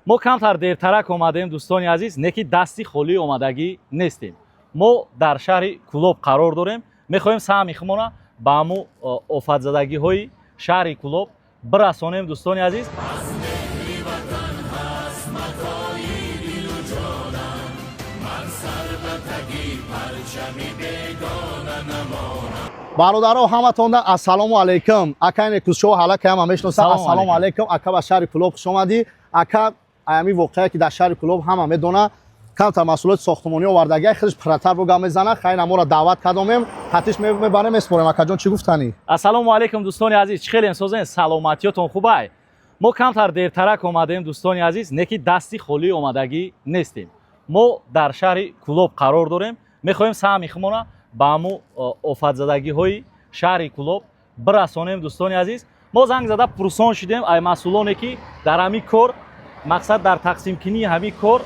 Мо камтар дертарак омадем, дӯстони азиз, не ки дасти холӣ омадагӣ нестем. Мо дар шаҳри Кӯлоб қарор дорем, мехоҳем саҳми худмона ба ҳамун офатзадагиҳои шаҳри Кӯлоб бирасонем, дӯстони азиз. Бародаро, ҳаматонда ассалому алайкум. Ака Некӯзшоҳ ҳалака ҳама мешиносам. Салому Ассалому алайкум, ака, ба шаҳри Кӯлоб хуш омадӣ. Ака, аями воқеа, ки дар шаҳри Кӯлоб ҳама медона, камтар масъулияти сохтмонӣ овардагия, хелиш пратар бугам мезана. Хайна моро даъват кардомем, ҳатиш мебарем, меспорем. Акаҷон, чӣ гуфтанӣ? Ассалому алайкум, дӯстони азиз, чӣ хелем, созен, саломатиётон хубай? Мо камтар дертарак омадем, дӯстони азиз, не ки дасти холӣ омадагӣ нестем. Мо дар шаҳри Кӯлоб қарор дорем, мехоҳем саҳми худмона ба ҳамун офатзадагиҳои шаҳри Кӯлоб бирасонем, дӯстони азиз. Мо занг зада пурсон шудем ай масъулоне, ки дар ҳамин кор, мақсад, дар тақсимкунии ҳамин кор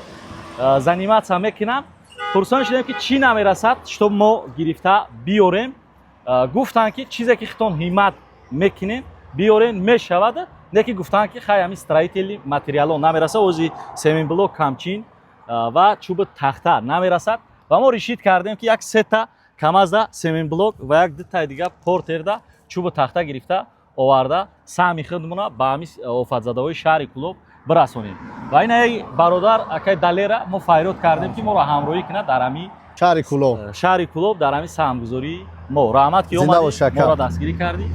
заниматься мекунанд. Пурсон шудем, ки чӣ намерасад, чтоб мо гирифта биёрем. Гуфтанд, ки чизе ки хитон ҳиммат мекунем, биёрем, мешавад, не ки гуфтанд, ки хай, ҳамин строительный материалҳо намерасад, ози семенблок камчин ва чӯби тахта намерасад. Ва мо решить кардем, ки як сета камазда семенблок ва як дутаи дига портерда чӯби тахта гирифта оварда, саҳми худмона ба ҳамин офатзадаҳои шаҳри Кӯлоб бирасонем. Ва ина бародар, акай Далера, мо файрод кардем, ки моро ҳамроҳӣ кунад дар ҳамин шаҳри Кӯлоб. Шаҳри Кӯлоб, дар ҳамин саҳмгузории мо. Раҳмат, ки Зинда омадӣ, бош, ака. моро дастгирӣ кардӣ.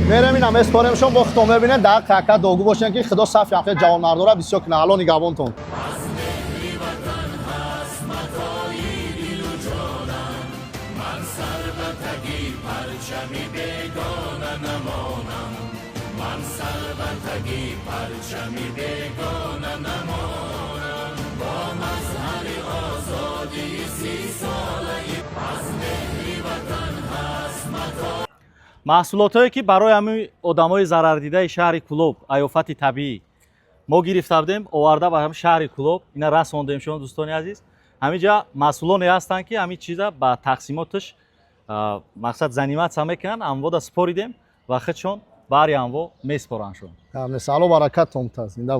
Мерем, ина меспоремшон, бо худтон мебинед. Дар ҳаққи ака догӯ бошем, ки Худо сафи ҳаққи ҷавонмардора бисёр кунад. Алло нигаҳбонтон. Маҳсулотҳое, ки барои ҳамин одамои зарардидаи шаҳри Кӯлоб ай офати табиӣ мо гирифта будем, оварда ба ҳамин шаҳри Кӯлоб ина расондем шумо, дӯстони азиз. Ҳаминҷа масъулоне ҳастанд, ки ҳамин чиза ба тақсимоташ, мақсад, заниматься мекунанд. Амвода споридем ва худшон баҳри амво меспорандшон. Алло баракатон та, зинда.